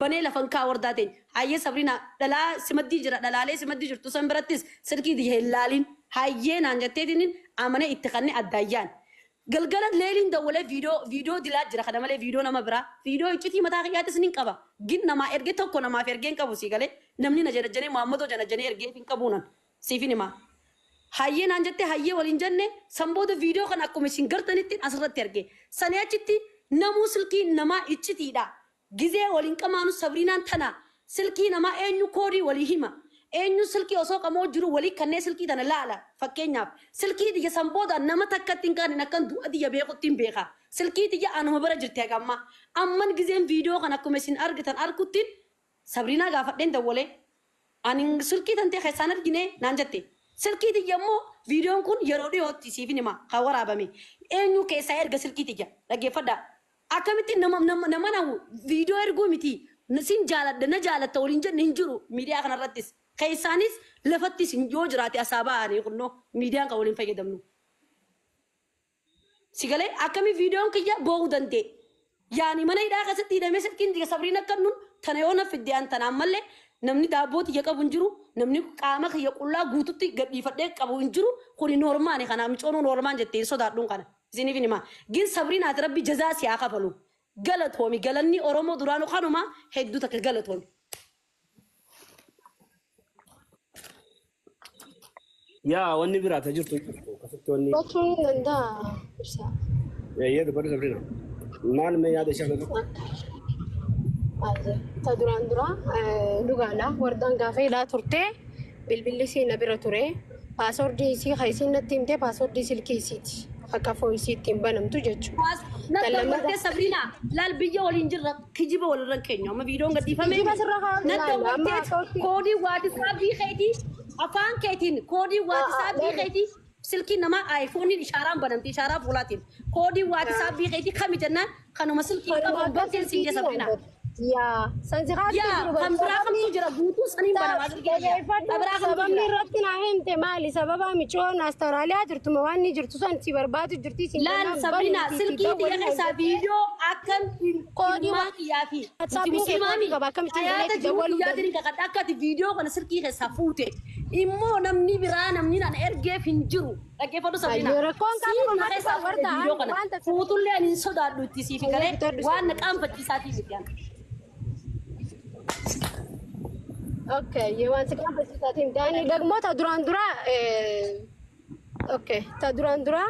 Banee lafan kaa wardaa teenya. Hayyee Sabriinaa dhalaa simaddii jira dhalaalee simaddii jirtu san birattis silkii tiyya hin laalin. Hayyee naan jetteetiniin amanee itti kannee addaayyaan. Galgala leeliin dawwalee viidiyoo viidiyoo dilaa jira kana malee viidiyoo nama biraa viidiyoo iccitii mataa kiyyaatis nin qaba. Gin namaa erge tokko namaaf ergee hin qabu sii galee namni na janajjanee Muhammadoo janajjanee ergeef hin qabuu nan siifin himaa. Hayyee naan jette hayyee waliin jenne san booda viidiyoo kana akkuma isin gartanitti asirratti erge. Sanii achitti namuu silkii namaa iccitiidha. Gizee waliin qamaanu Sabriinaan tana silkii namaa eenyu koodii walii hima. Eenyu silkii osoo qamoo jiru walii kannee silkii tana laala. Fakkeenyaaf silkii tiyya san booda nama takkatti hin kaanin akkan du'a tiyya beekutti hin beeka. Silkii tiyya anuma bira jirti haga ammaa. Amman gizeen viidiyoo kana akkuma isin argitan arkuttiin Sabriinaa gaafadheen dawwalee. Ani silkii tantee keessaan argine naan jette. Silkii tiyya immoo viidiyoon kun yeroo dhiyootti siifin hima kan waraabame. Eenyu keessaa erga silkii tiyya dhaggeeffadhaa. Akkamitti nama nama nama nahu viidiyoo erguu miti sin jaaladha na jaalatta waliin jenne hin jiru miidiyaa kanarrattis. Keessaanis lafattis yoo jiraate asaa ba'anii kunnoo miidiyaan kan waliin fayyadamnu. Si galee akkami viidiyoon kiyya boo'uu danda'e. Yaani mana hidhaa keessatti hidhamee silkiin tiyya sabriin akka nun tana yoo na fidde an tana ammallee namni daabboo tiyya qabu hin jiru namni qaama kiyya qullaa guututti gadhiifadhee qabu hin jiru kuni noormaani kana micoonuu noormaan jettee hin sodaadhuun kana isiniif hin himaa. Gin sabriin ati rabbi jazaa si haa kafalu. Galatoomi galanni Oromoo duraanuu kanuma hedduu takka galatoomi. Yaa wanni biraa ta jirtu hin jirtu akkasitti wanni Gochuun ni danda'a ibsa. eeyyee dubbadhu Sabrina. Maal mee yaada ishee kana Baay'ee. Ta duraan dura dhugaadha. Wardaan gaafa hidhaa turte bilbilli isii na bira ture. Paaswordii isii kan isiin natti himte paaswordii silkii isiiti. Akka fo'isii ittiin banamtu jechuudha. Na Tan dawwalte lammataa Sabriina laal biyya waliin jirra kijiba walirra hin keenyu amma viidiyoon gadhiifamee kijiba sirra kaa'u na laal amma dawwalteet akkaawutti koodii waatisaappii keetii afaan keetiin koodii waatisaappii keetii silkiin namaa aayifooniin ishaaraan banamti ishaaraa fuulaatiin koodii waatisaappii keetii kami jennaan kanuma silkii kanuma qabuun akka banteen siin jee silkiitiin Sabriina. argatu. Yaa san si kaastee Yaa jiru kan bara biraa sababni kamtu jira guutuu saniin banamaa silkii kiyya dhageeffadhu kan biraa kamtu sababni jira. irratti naa himte maali sababa micoon Awustiraaliyaa jirtu ma waan ni jirtu san si barbaadu jirti siin Laal jennaan Sabrina bani itti silkii tiyya dawwalii naan keessaa jette viidiyoo akkan koodii ilmaa kiyyaa fi nuti waatsaappiin kee koodii musliimaami qaba akkamittiin hayaata galee itti jiruu dawwaluu kiyyaatiin danda'a. kakadha akka ati viidiyoo kana silkii keessaa fuute immoo namni biraa namni nan ergeef hin jiru dhaggeeffadhu Sabrina Ayyoo rakkoon qabu siin na mammaatti keessaa qaba fuute warda viidiyoo ani kana wanta fuutullee ani hin sodaadhu itti siif ayyoo galee bitadhu waan na Sabrina. qaanfachiisaatii miti ani. Okay, yoo waan si qaanfachiisaatiin ta'ani dagmoo ta duraan dura okay, ta duraan dura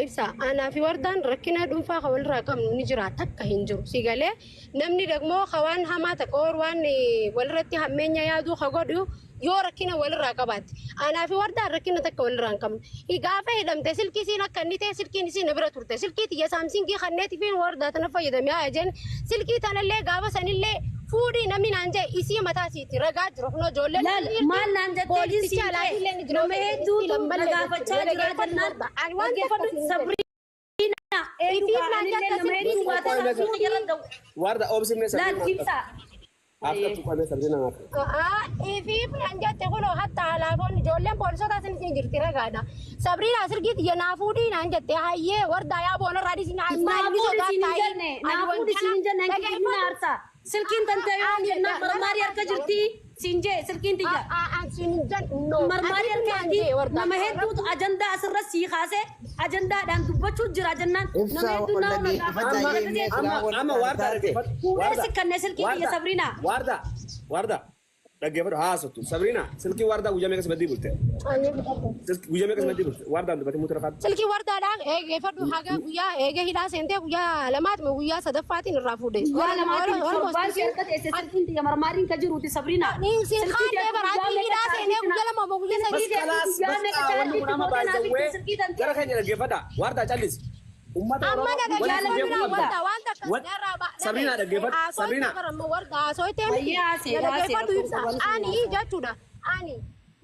ibsa anaa fi wardaan rakkina dhuunfaa kan walirraa qabnu ni jira takka hin jiru si galee namni dagmoo ka waan hamaa takka or waan walirratti hammeenya yaaduu ka godhu yoo rakkina walirraa qabaatte. Anaa fi wardaan rakkina takka walirraa hin qabnu. Gaafa hidhamte silkii isiin akka inni ta'e silkiin isiin na bira turte. Silkii tiyya saamsingii kanneeti fi wardaa tana fayyadame haa jeen. Silkii tanallee gaafa sanillee fuudhii namni naan jee isii mataa isiiti ragaa jiru. Kunoo ijoolleen Laal ni jirti. maal naan jettee Poolisicha siin alaatillee ni ta'e jira. nama hedduutu na Lammallee jechuudha. gaafachaa jira Dhaggeeffadhu jennaan warda. Ani waan takka dhaggeeffadhu siin jedhe. Sabriina Ifiif eenyu naan anillee jette nama silkii hedduu tiyya waataa Qoy silkii fuudhii. irra da'u Warda obsi mee laal Sabrina ibsa. After tuqamee Sabrina naaf. Ifiif naan jette kunoo hatta alaafoon ijoolleen poolisoota asin isin jirti ragaadha. Sabriina silkii tiyya naa fuudhii naan jette hayyee wardaa yaa boona irraa dhiisi naan maal ni Naa fuudhi siin hin sodaattaa jenne ani naa fuudhi wantana siin hin jenne hanqifni na dhaggeeffadhu. aarsa. Silkiin tantee yoo Ani jennaan marmaarii harka jirti siin jee silkiin tiyya. siin hin jenne no Marmaarii ati harka naan jirti jee wardaa nama hedduutu ajandaa asirra sii kaasee ajandaadhaan dubbachuu jira jennaan nama Ibsaa hedduu wal nama na dhaggeeffadhaa gaafata jennee Amma silaa wal amma waarda taate. dhaggeeffadhu. Fuudhee Waarda si kannee silkii tiyya waarda Sabriina. waarda waarda dhaggeeffadhu haasoftu. Sabrina silkii waardaa guyyaa meeqa simaddii bulte? Silkii guyyaa meeqa simaddii bulte? Waardaan dubbatee muutura kaatu. Silkii wardaadhaan eegeeffadhu haga guyyaa eege hidhaa seentee guyyaa lamaati moo guyyaa sadaffaatiin irraa fuudhe. Guyyaa lamaatiin torbaan si harka teesse silkiin tiyya marmaariin ka jiruuti Sabriina. Siin Silkii kaannee tiyya guyyaa baraatii meeqa hidhaa seenee chaarjiitti na guyyaa lama moo guyyaa Bas sadii silkii tiyya kalaas guyyaa bas meeqa wanni kun chaarjiitti amma gootee naa baay'isawwee fidde silkii tantee. gara keenya dhaggeeffadha. Waardaa callisi. Uummata Amma Oromoo na waliin dhaggeeffadhu beekuu na qabda. warda waan takka Wan- narraa ba Sabriinaa dhaggeeffadhu. haasoyte Sabriinaa. bara amma warda haasoyte miti Hayyee haasee na haasee dhaggeeffadhu rakkoo ibsa qabu waan ani jechuudha ani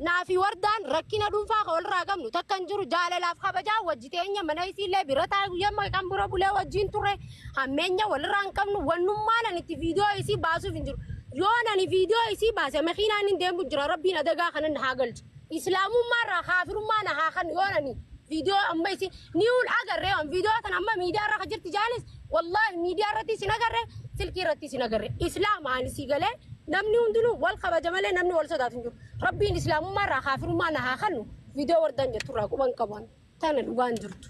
naafi wardaan rakkina dhuunfaa ka walirraa qabnu takka hin jiru jaalalaaf kabajaa wajji teenya mana isiillee bira taa'e guyyaa kan bira bulee wajjiin turre hammeenya walirraa hin qabnu wannummaan ani itti viidiyoo isii baasuuf hin jiru yoo ani viidiyoo isii baase makiinaan hin deemu jira rabbiin adagaa kanan haa galchu islaamummaa irraa kaafirummaa na haa kan yoo ani viidiyoo amma isii ni ul agarree waan viidiyoo tan amma miidiyaa irra ka jirti jaanis wallaahi miidiyaa irratti isin agarree Silkii irratti isin agarre. Islaama ani si galee namni hundinuu wal kabaja malee namni wal sodaatu hin jiru. Rabbiin islaamummaa irraa kaafirummaa na haa kennu viidiyoo wardaan jettu irraa quban qaban tana dhugaan jirtu.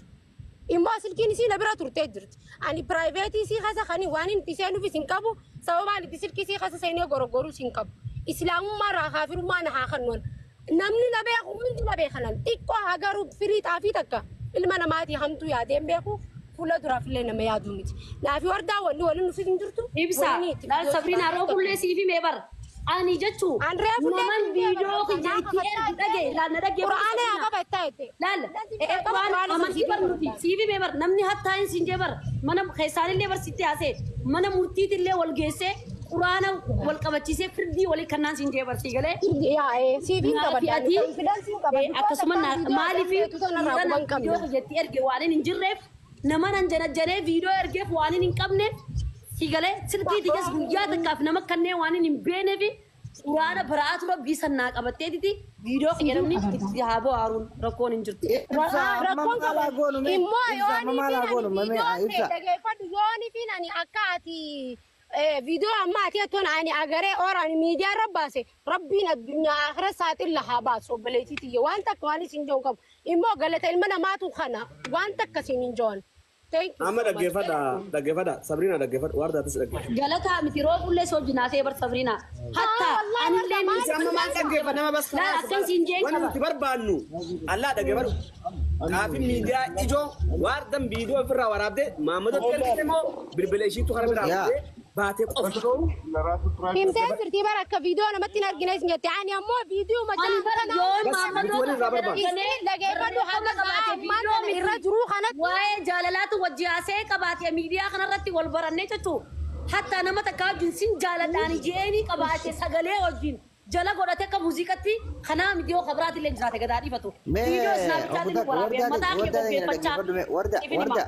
Immoo silkiin isii na bira turtee jirti. Ani private isii keessa kan waan inni seenuuf hin qabu sababaan itti silkii isii keessa seenee gorogoruu hin qabu. Islaamummaa irraa kaafirummaa na haa kennu. Namni na beeku hundi na beekanan xiqqoo haa garuu firii xaafii takka ilma namaatii hamtuu yaadeen beeku fuula duraaf illee nama yaaduu miti. Naafi wardaa wanni waliin nuuf hin jirtu. Ibsa laal Sabriina roobullee siif himee bara. Ani jechuu naman viidiyoo kiyya itti ergu dhagaye laal na dhaggeeffadhu. Qura'aana yaa qaba itti jette. Laal qura'aana amantii bar nuti siif himee bar namni hattaa hin siin jee bar mana keessaanillee bar sitti haasee mana murtiitillee wal geessee qura'aana wal qabachiisee firdii walii kannaan siin jee bar sii galee. Siif hin qabadha. Akkasuma maaliif viidiyoo kiyyatti erge waan hin jirreef nama nan janajjanee viidiyoo ergeef waan hin qabneef si galee silkii tiyyaas guyyaa takkaaf nama kanneen waan hin beeneef quraana baraatu rabbii sannaa qabatteetiti viidiyoo kiyya namni itti haa bo'aaruun rakkoon hin jirtu. Rakkoon qabu immoo yoonii fi dhageeffadhu yoonii fi ani akka ati viidiyoo amma ati attoon ani agaree oor ani miidiyaa irra baase rabbiin addunyaa akira saaxil haa baasu obboleettii tiyya waan takka waan isin joon qabu immoo galata ilma namaatu kana waan takka isin hin joon. Amma dhaggeeffadha dhaggeeffadha Sabriina dhaggeeffadha Wardaatis dhaggeeffadha. Galataa miti roobullee soojinaa ta'e bar Sabriina. Hatta anillee Isa amma maal dhaggeeffa nama bas Laal akkan siin jeen Wanni qaba. nuti barbaannu allaa dhaggeeffadhu. Xaafin miidiyaa ijoo waardan viidiyoo ofirraa waraabdee maammadotti ergite moo bilbila ishiitu kana biraa fuutee baatee qofa. Himtee jirtii bara akka viidiyoo namatti hin argine isin jette ani ammoo viidiyoo Ani bara yoon Bas, maammadoo nuti walirraa barbaanna. Isin dhageeffadhu haga ammaan kana irra jiruu kanatti Waa'ee jaalalaatu wajji haasee qabaate miidiyaa kanarratti wal barannee jechuun hatta nama takka wajjin sin jaaladhaan je'eenii qabaate sagalee wajjin jala godhate akka muuziqatti kanaa miti yoo kabiraati illee jiraate gadaa dhiifatu. Viidiyoo isnaapchaatiin waraabee mataa kee qopheeffachaa.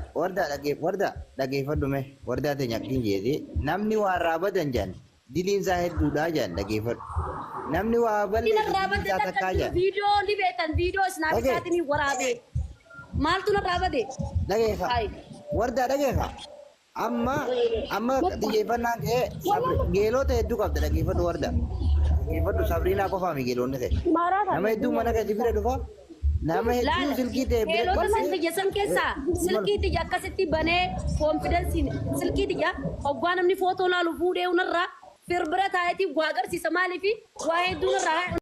Warda dhageeffadhu mee wardaa teenya akkin jeeti namni waa irraa badan jaan diliin isaa hedduudha jaan dhageeffadhu namni waa Inni balleessu narraa diliin badde isaa takka takkaa jiru jaan viidiyoo ni beektan viidiyoo isnaapchaatiin waraabee. Maaltu narraa bade? dhageeffa Hai. wardaa dhageeffa amma amma xiyyeeffannaan kee geelota hedduu qabda dhageeffadhu warda dhageeffadhu sabriinaa qofaami geelonni ta'e nama hedduu mana kee bira dhufa nama hedduu Laala silkii ta'e bira geelota san xiyya san keessaa silkii xiyya akkasitti banee koonfidensiin silkii xiyya hoggaa namni footoo laalu fuudhee hunarraa firbira taayetii waa agarsiisa maaliifi waa hedduu narraa